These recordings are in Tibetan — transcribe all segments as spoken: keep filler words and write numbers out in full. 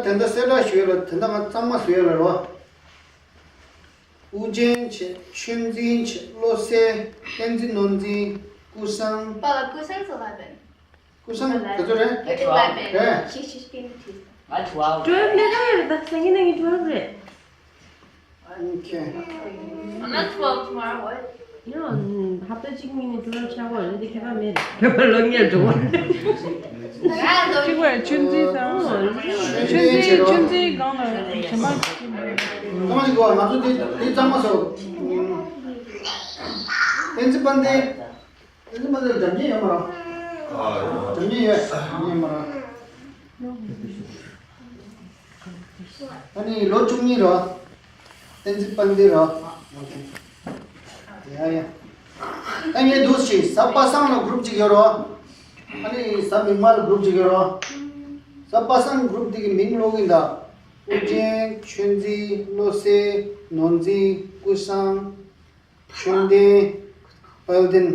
དེ་འདྲ་གསལ་བསྒྲགས་ཞུ་ཡ་ལ་དེ་འདྲ་ང་གཙང་མ་བཟོ་ཡ་ལ་རོ། དབུ་ཅན་བྱས། ཆོས་འཛིན་བྱས། བློ་གསལ། བསྟན་འཛིན། ནོར་འཛིན། ཀུན་བཟང་། Paula, Kusang's eleven. ཀུན་བཟང་ག་ཚོད་རེད། You're eleven. རེད། She, she's being the teacher. ང་twelve. Twelve ལས་ཀ་ཡོད་ད། སང་ཉིན་གནངས་ཉིན་twelve རེད། Okay. I'm not twelve tomorrow, what? ཡང་ཧབ་ཏ་གཅིག་གཉིས་ནས་twelve ཆགས་པ་རེད་དེ་ཁྱད་པར་མེད། ཁྱད་པར་ལོ་ཉེར་འགྲོ་བ། གཅིག་པ་ཆུ་འཛིན་ཟེར། ཨོ། ཆུ་འཛིན་ཆུ་འཛིན་སྒང་ལ་གཞན་པ་གཅིག་མེད། ཐ་མ་ཞིག་གོ། ང་ཚོ་འདི་འདི་གཙང་མ་བཟོ། བསྟན་འཛིན་དཔལ་ལྡན། བསྟན་འཛིན་དཔལ་ལྡན་འཇམ་མཉེན་ཡོད་མ་རེད། འཇམ་མཉེན་ཡོད། འཇམ་མཉེན་ཡོད་མ་རེད། ཨ་ནི་ལོ་བཅུ་གཉིས་རོ། བསྟན་འཛིན་དཔལ་ལྡན་རོ། ཡ་ཡ། ཨ་ངས་འདུག་ཞིག་གཟའ་པ་སངས་ལ་གུ་རུབ་ཅིག་ཡོད་རོ། ཨ་ནི་གཟའ་མིག་དམར་ལ་གུ་རུབ་ཅིག་ཡོད་རོ། གཟའ་པ་སངས་གུ་རུབ་འདི་གི་མིང་ཀློག་གིན་གདའ། དབུ་ཅན། ཆོས་འཛིན། བློ་གསལ། ནོར་འཛིན། ཀུན་བཟང་། ཆོས་ལྡན། དཔལ་ལྡན།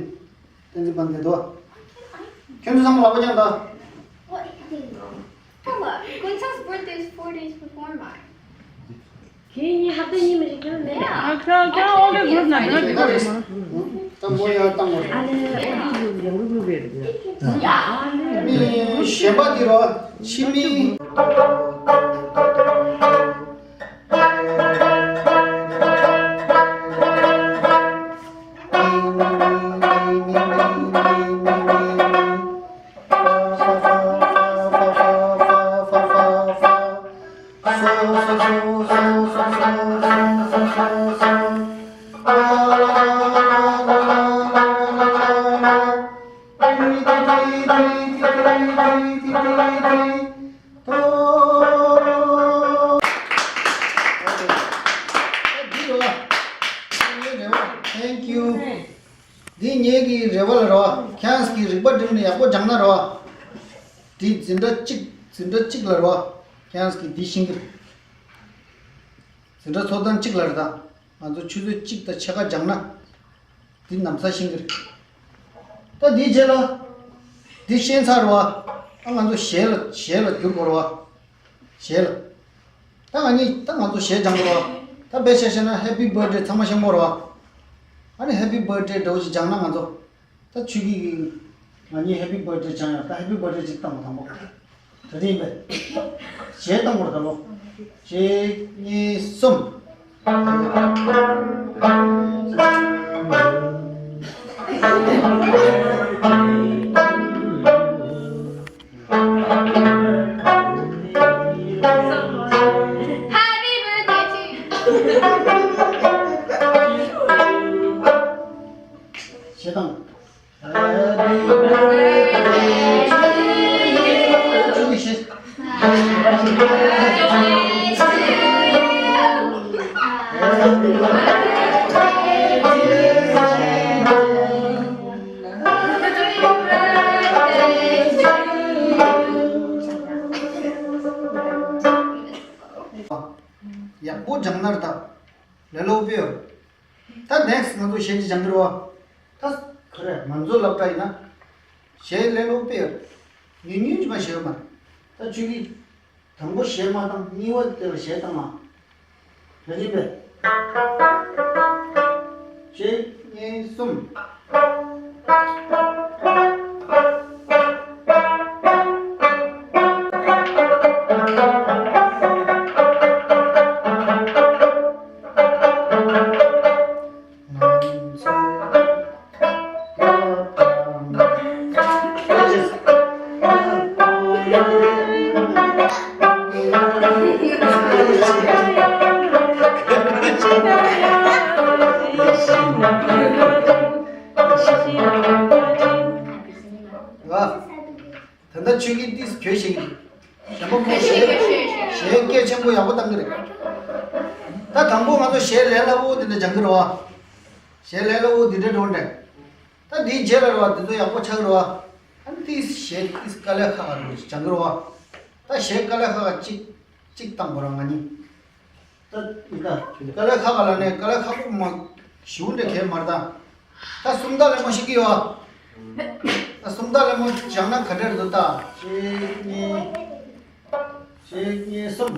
བསྟན་འཛིན་དཔལ་ལྡན་དོ། ཁྱོད་ཚོ་ཚང་མ་ལག་པ་བརྐྱངས་དང་། Paula, Gunsang's birthday is four days before mine. ཁྱེད་གཉིས་ཧབ་ཏ་གཉིས་མ་ཞིག་ཁྱོད་མེད་ལ། ཨ་ཁྱོད་ཁྱོད་ཨོ་ལེ་གུ་རུབ་ན་ཁྱོད་ཀྱི་གུ་རུབ་མ། ད་མོ་ཡང་བཏང་བ་རེད། ཨ་ལེ་ཨོ་ལེ་གུ་རུབ་ཡང་གུ་རུབ་རེད། ཨ་ལེ། མི་གཞན་པ་འདི་རོ། ཕྱི་མི། Thank you. འདི་ངེད་ཀྱི་རེ་བ་ལ་རོ། ཁྱེད་ཀྱི་རིག་པ་སྒྲིམ་ནས་ཡག་པོ་སྦྱངས་ན་རོ། འདི་འཛིན་གྲྭ་གཅིག་འཛིན་གྲྭ་གཅིག་ལ་རོ། ཁྱེད་ཀྱི་འདི་ཤེས་ཀྱི་རེད། འཛིན་གྲྭ་ཚོགས་ཐེངས་གཅིག་ལ་རེད་ད། ང་ཚོ་ཆུ་ཚོད་གཅིག་དང་ཕྱེད་ཀ་སྦྱངས་ན། འདི་ན་བཟའ་ཤེས་ཀྱི་རེད། ད་འདིའི་རྗེས་ལ། འདི་ཤེས་ཚར་བ། ཨ་ང་ཚོ་གཞས་ལ་གཞས་ལ་བསྒྱུར་དགོས་རེད་བ། གཞས་ལ། ད་ང་གཉིས་ད་ང་ཚོ་གཞས་སྦྱང་དགོས་རེད་བ། ད་དཔེ་ཆ་བཤད་ན་Happy Birthday ཚང་མ་ཤེས་དགོས་རེད་བ། ཨ་ནི་Happy Birthday འདྲ་བོ་ཞིག་སྦྱངས་ན་ང་ཚོ། ད་ཆོས་སྐྱིད་ཀྱིས་ང་གཉིས་Happy Birthday སྦྱངས་ཡོད། ད་Happy Birthday ཅིག་བཏང་བ་དང་པོ། ད་དེ་ཡིན་པས། གཞས་བཏང་བར་ད་ལོ། གཅིག་གཉིས་གསུམ། Happy birthday to you. གཞས་བཏང་། ཡག་པོ་སྦྱངས་ན་རེད་ད། ལས་སླ་པོ་ཡོད། ད་next ང་ཚོ་གཞས་ཅིག་སྦྱང་གི་རེད་བ། ད་ག་རེ་ང་ཚོ་སློབ་གྲྭ་ཡིན་ན། གཞས་ལས་སླ་པོ་ཡོད། ཉུང་ཉུང་ཅིག་མ་གཞས་ཡོད་མ་རེད། ད་ཆོས་སྐྱིད། དང་པོ་གཞས་མ་བཏང་གཉིས་པ་དེ་ལ་གཞས་བཏང་ཨ། རེ་རེ་བས། གཅིག་གཉིས་གསུམ། ད་ལྟ་ཆོས་སྐྱིད་ཏིས་གྱོད་བཤད་ཀྱི་འདུག་གཞན་པ་ཁོ་གཞས་གཞས་སྐད་ཆེན་པོ་ཡག་པོ་བཏང་གི་རེད། ད་དང་པོ་ང་ཚོ་གཞས་ལས་སླ་པོ་དེ་འདྲ་སྦྱང་གི་རེད་བ། གཞས་ལས་སླ་པོ་འདི་འདྲ་འགྲོ་འདྲ། ད་འདིའི་རྗེས་ལ་རེད་བ་འདི་ཚོ་ཡག་པོ་ཆགས་ཀྱི་རེད་བ། ཨ་ནི་ཏིས་གཞས་ཏིས་དཀའ་ལས་ཁག་ཁག་འགྲོ་སྦྱང་གི་རེད་བ། ད་གཞས་དཀའ་ལས་ཁག་ཁག་གཅིག་གཅིག་བཏང་དགོས་ར་ང་གཉིས། ད་ཡིན་ད། དཀའ་ལས་ཁག་ཁག་ལ་ནས་དཀའ་ལས་ཁག་པོ་མ་ཞུ་འདྲ་གས་མ་རེད་ད། ད་སུམ་རྟགས་ལེབ་མོ་ཤེས་ཀྱི་ཡོད། ད་སུམ་རྟགས་ལེབ་མོ་སྦྱངས་ན་ག་འདྲ་རེད་འདུག་ད། གཅིག་གཉིས། གཅིག་གཉིས་གསུམ།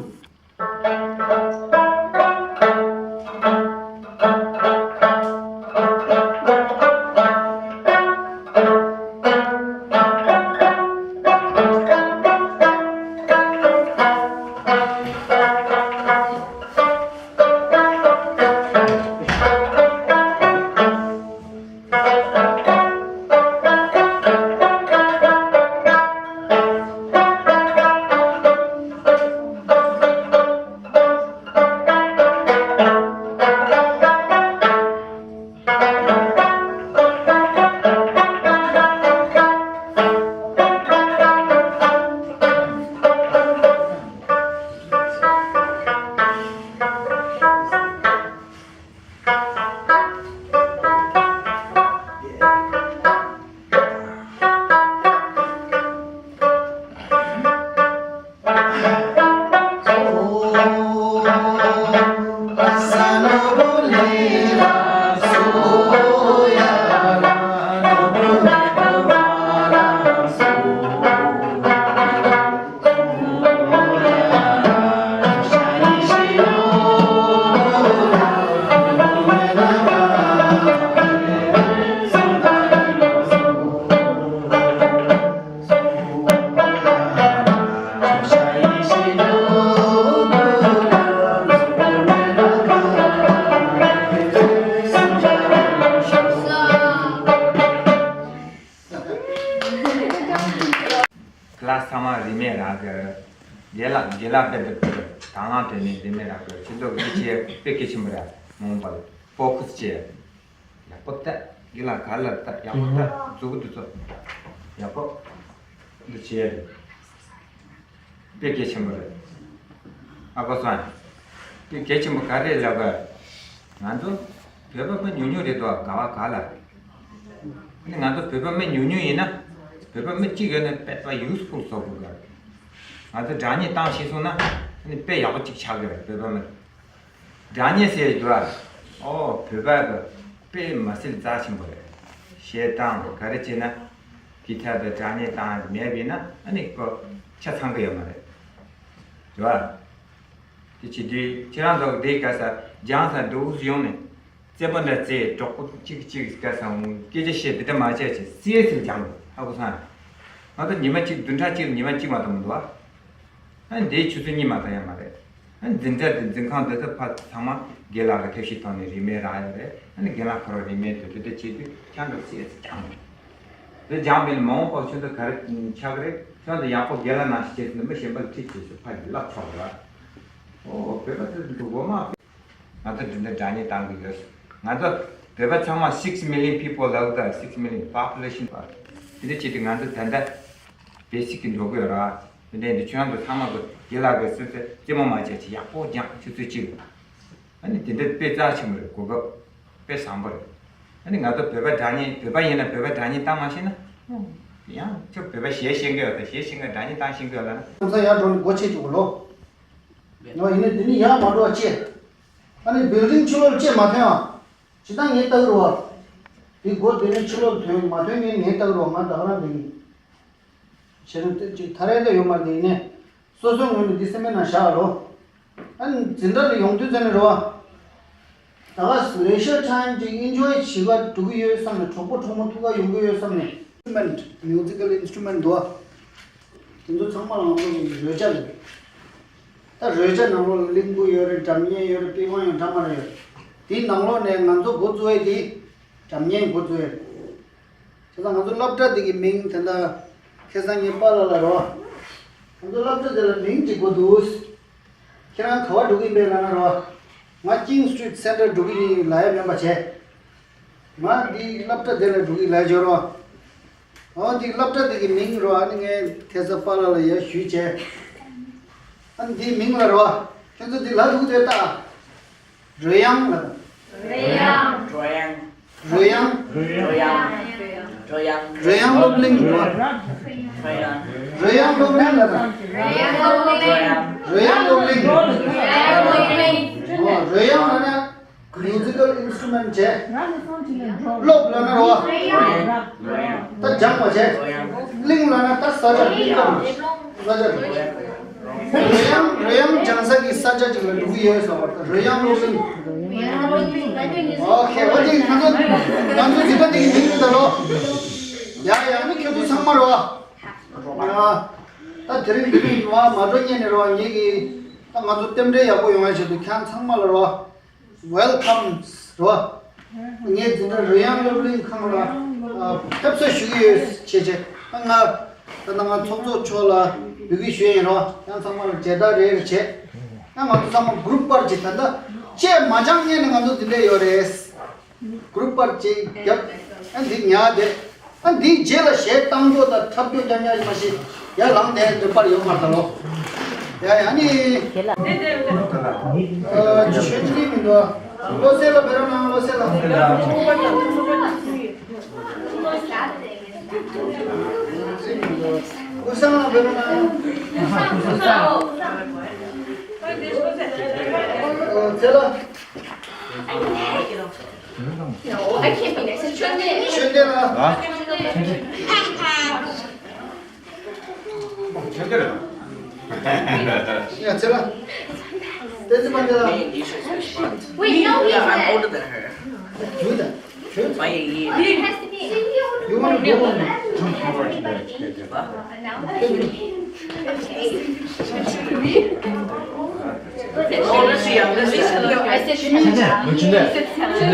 ཁ་ལག་ཚང་མ་རིན་མེད་རག་གི། དགེ་ལགས་དགེ་ལགས་དཔེ་འདི་དང་བླངས་དོན་ནི་རིན་མེད་རག་གི། ཁྱེད་ཚོ་གི་ཆེ་དཔེ་གལ་ཆེན་པོ་རེད། མ་འོངས་པ་ལ་ཕོ་ཁུ་སི་བྱས། ཡག་པོ་ལྟ། དགེ་ལགས་ག་ལ་ལྟ། ཡག་པོ་ལྟ། མཛུབ་གུ་འདི་ཚོ་ཡག་པོ་འདི་བྱས་རེད། དཔེ་གལ་ཆེན་པོ་རེད། ཨ་ཁུ་སང་། དཔེ་གལ་ཆེན་པོ་ག་རེ་ལབ་ག། ང་ཚོ་བོད་པ་མི་ཉུང་ཉུང་རེད་དོ། ག་བ་ག་ལ། ཨ་ནི་ང་ཚོ་བོད་པ་མི་ཉུང་ཉུང་ཡིན་ན། བོད་པ་མི་གཅིག་ཡོད་ན་དཔེ་ད་ཡུས་ཕུལ་བཟོ་དགོས་ག། ང་ཚོ་སྒྲ་སྙན་བཏང་ཤེས་སོང་ན། ཨ་ནི་དཔེ་ཡག་པོ་གཅིག་ཆགས་ཀྱི་རེད་བོད་པ་མི། སྒྲ་སྙན་ཟེར་རྒྱུ་ར། ཨོ་བོད་པ་གི་དཔེ་མ་སྲིད་རྩ་ཆེན་པོ་རེད། གཞས་བཏང་ག་རེ་བྱས་ན། གི་ཐད་དུ་སྒྲ་སྙན་བཏང་མེད་པས་ན་ཨ་ནི་ཁོ་ཆ་ཚང་གི་ཡོད་མ་རེད། རེད་བ། དེ་བྱེད་དུས་ཁྱེད་རང་ཚོ་དེའི་སྐད་ས་སྦྱངས་ས་འདུག་ཡོང་ནས། རྩེད་མོ་འདྲ་རྩེ་གྲོགས་པོ་གཅིག་གཅིག་སྐད་ས་སྐད་ཆ་བཤད་དེ་འདྲ་མ་བྱས་ཅི་སེ་སེ་སྦྱངས་འདུག་ཧ་གོ་སོང་ཨ། ང་ཚོ་ཉི་མ་གཅིག་བདུན་ཕྲག་གཅིག་ཉི་མ་གཅིག་མ་གཏོགས་མི་འདུག་ཨ། ཨ་འདིའི་ཆུ་ཚོད་གཉིས་མ་གཏོགས་ཡང་མ་རེད། ཨ་འཛིན་གྲྭ་འདི་འཛིན་ཁང་འདི་ཚོ་ཕ་ཚང་མ་དགེ་ལགས་ཀྱི་ཐབས་ཤེས་ཐོག་ནས་རིན་མེད་རག་ཡོད་རེད། ཨ་ནི་རྒན་ལགས་ཁོ་རང་རིན་མེད་དུ་དེ་འདྲ་བྱེད་དུས་ཁྱང་གི་སེ་སེ་སྦྱངས་འདུག་དེ་སྦྱངས་པས་ནི་མ་འོངས་པར་ཁྱོད་ཚོ་ག་རེ་ཆགས་ཀྱི་རེད། ཁྱོད་ཚོ་ཡག་པོ་དགེ་ལགས་ནང་བཞིན་བྱས་ཟིན་ན་མི་གཞན་པ་ལ་ཁྲིད་བྱས་སུ་ཕ་གི་བརླག་ཆོག་ར། ཨོ་བོད་པ་ཚོ་འདུག་གོ་མ། ང་ཚོ་འདི་འདྲ་སྒྲ་སྙན་བཏང་གི་ཡོད། ང་ཚོ་བོད་པ་ཚང་མ་six million people ལབ་ད། Six million population དེ་འདྲ་བྱེད་དུས་ང་ཚོ་ད་ལྟ་basic གི་འགྲོ་གི་ཡོད་ར། དེ་འདྲ་འདི་ཁྱོད་རང་ཚོ་ཚང་མ་གི་དགེ་ལགས་ཀྱི་སོ་སོའི་རྩེད་མོ་མ་བྱས་ཅི་ཡག་པོ་སྦྱངས་ཆུ་ཚོད་གཅིག་ཨ་ནི་དེ་འདྲ་དཔེ་རྩ་ཆེན་པོ་རེད། གོ་སྐབས་དཔེ་བཟང་པོ་རེད། ཨ་ནི་ང་ཚོ་བོད་པ་སྒྲ་སྙན་བོད་པ་ཡིན་ན་བོད་པ་སྒྲ་སྙན་བཏང་མ་ཤེས་ན། ཡང་ཁྱོད་བོད་པ་གཞས་ཤེས་ཀྱི་ཡོད་ད། གཞས་ཤེས་ཀྱི་སྒྲ་སྙན་བཏང་ཤེས་ཀྱི་ཡོད་ལ་ན། ཁོང་ཚོ་ཡར་འགྲོ་ནས་སྒོ་ཕྱེ་བཅུག་གོ་ལོ། ང་ཡིན་ན་དེ་ནི་ཡར་མ་འགྲོ་བ་ཅེ། ཨ་ནི་building ཕྱི་ལོགས་ལ་ཅེ་མ་ཐོན་ཨ། ཇི་ལྟར་ངས་ལྟ་གི་རོ། དེ་སྒོ་དེ་ནི་ཕྱི་ལོགས་ཐོན་མ་ཐོན་ངས་ངས་ལྟ་གི་རོ། ང་ད་ག་རང་འདི་ཡིན། བྱས་ན་དེ་ཅིག་ཐ་རེ་ད་ཡོད་མ་རེད་དེ་ཡིན་ནས། སོ་སོའི་ངོས་ནས་འདི་སེམས་པའི་ནང་བཞག་རོ། ཨ་ནི་འཛིན་གྲྭ་ལ་ཡོང་དུས་ཙམ་ནས་རོ། ད་ག་leisure time ཅིག་enjoy བྱེད་ག་འགྲོ་གི་ཡོད་བསམ་ནས། གྲོགས་པོ་གྲོགས་མོ་ཐུག་ག་ཡོང་གི་ཡོད་བསམ་ནས། instrument, musical instrument འདུག་ཨ། དེ་ཚོ་ཚང་མ་ལ་ང་ཚོ་གི་རོལ་ཆ་རེད། ད་རོལ་ཆ་ནང་ལོགས་ལ་གླིང་བུ་ཡོད་རེད། སྒྲ་སྙན་ཡོད་རེད། པི་ཝང་ཡང་འདྲ་མ་འདྲ་ཡོད་རེད། དེའི་ནང་ལོགས་ནས་ང་ཚོ་འགོ་བཙུགས་ཡས་དེ་སྒྲ་སྙན་འགོ་བཙུགས་ཡས་རེད། བྱས་ཙང་ང་ཚོ་སློབ་གྲྭ་འདི་གི་མིང་དེ་འདྲ་ཁ་སང་ངས་པཱ་ལགས་ལ་རོ། ང་ཚོ་སློབ་གྲྭ་འདི་ལ་མིང་ཅིག་དགོས་འདུག་ཁྱེད་རང་ག་བ་འགྲོ་གི་ཡིན་པས་ལབ་ན་རོ། ང་King Street Center འགྲོ་གི་ཡིན་ལབ་ཡ་མིན་པ་བྱས། ང་འདི་སློབ་གྲྭ་དེ་ལ་འགྲོ་གི་ལབ་བྱས་རོ། འོ་འདི་སློབ་གྲྭ་དེ་གི་མིང་རོ། ཨ་ནི་ངས་ཁ་སང་པཱ་ལགས་ལ་ཡར་ཞུས་བྱས། ཨ་ནི་འདིའི་མིང་ལ་རོ། ཁྱོད་ཚོ་འདི་ལབ་ཐུབ་ཀྱི་འདུག་ད། རོལ་དབྱངས་ལ། རོལ་དབྱངས། རོལ་དབྱངས། རོལ་དབྱངས། རོལ་དབྱངས། རོལ་དབྱངས། རོལ་དབྱངས་སློབ་གླིང་རོ། རོལ་དབྱངས་སློབ་གླིང་ལ། རོལ་དབྱངས་སློབ་གླིང་། རོལ་དབྱངས་སློབ་གླིང་། རོལ་དབྱངས་སློབ་གླིང་། ཨོ་རོལ་དབྱངས་ལ་ན། Musical instrument བྱས། སློབ་ལབ་ན་རོ། ད་སྦྱངས་པ་བྱས། གླིང་ལབ་ན་ད་ས་ཆ་གླིང་ཁ་རེད། ས་ཆ་རེད། རོལ་དབྱངས་རོལ་དབྱངས་སྦྱང་ས་གི་ས་ཆ་ཅིག་ལ་འགྲོ་གི་ཡོད་ཟེར་བ་དང་རོལ་དབྱངས་སློབ་གླིང་། ཨོ་ཁེ་ཨོ་དེ་ང་ཚོ་ང་ཚོ་འདི་ག་དེ་གི་མིང་རེད་ད་རོ། ཡ་ཡ་ནི་ཁྱོད་ཚོ་ཚང་མ་རོ། ཡ་ད་དེ་རིང་འདི་རིང་མ་མ་འགྲོ་ཉན་ནས་རོ། ངེད་ཀྱི་ད་ང་ཚོ་རྟེན་འབྲེལ་ཡག་པོ་ཡོང་བའི་ཆེད་དུ་ཁྱེད་ཚང་མ་ལ་རོ། Welcome རོ། ངས་འཛིན་གྲྭ་རོལ་དབྱངས་སློབ་གླིང་ཁང་ལ་ཨ་ཕེབས་བསུ་ཞུ་གི་ཡོད་བྱས་བྱས། ང་ད་ལྟ་ང་ཚོགས་གཙོ་མཆོག་ལ་འབོད་སྐུལ་ཞུ་ཡིན་རོ། ཡང་ཚང་མར་མཇལ་དར་རེ་རེ་བྱས། ཡང་ང་ཚོ་ཚང་མ་གུ་རུབ་པར་གྱིས་ད་ལྟ་བཅས་མ་སྦྱངས་སྔོན་ནས་ང་ཚོ་འདི་འདྲས་ཡོད་རེད། གུ་རུབ་པར་གྱིས་རྒྱབ། ཨ་འདི་ཉར་བསྡད། ཨ་འདིའི་རྗེས་ལ་གཞས་བཏང་རྒྱུ་དང་འཁྲབ་རྒྱུ་རྐྱང་རྐྱང་ཡིན་མ་ཤེས། ཡར་ལངས་ནས་འགྲུལ་པར་ཡོང་མ་ཐལ་ལོ། ཡ་ཡ་ནི། ཨ་ཆོས་འདི་མི་འདུག་བློ་གསལ་ལ་བེ་ར་ན་བློ་གསལ་ལ། ཀུ་སང་ལ་བེ་ར་ན། ཨ་ཚེ་ལ། No, I can't be next to Chun Min. ཆོས་འདི་ལ། ཡ་ཚེ་ལ། བསྟན་འཛིན་པ་འདི་ལ། Wait, no, wait, I'm older than her. ཡུལ་དང་ཆོས། By a year. It has to be. You want to go on? Oh, let's see, um, let's see. No, I said Chun Min. Chun Min. Chun Min. Chun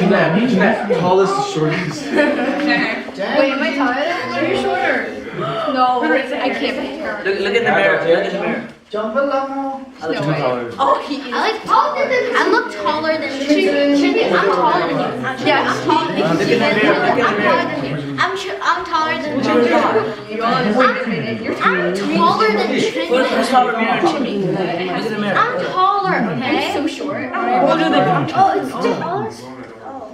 Min. Chun Min. Tallest, shortest. Wait, am I taller? Are you shorter? No, I can't be taller. Look, look in the mirror. Look in the mirror. Jump a lot more. I look taller. Oh, he is. I look taller than, I look taller than Chun Min. I'm taller than you. Yeah, I'm taller than you. Look in the mirror. Look in the mirror. I'm sure I'm taller than Chun Min. I'm, I'm taller than Chun Min. Who's, who's taller, me or Chun Min? Look in the mirror. I'm taller, okay? I'm so short. Older than you. Oh, it's just us? Oh.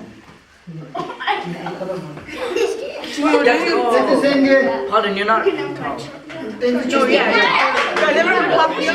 Pardon, you're not. Oh, yeah, yeah. I never pop you.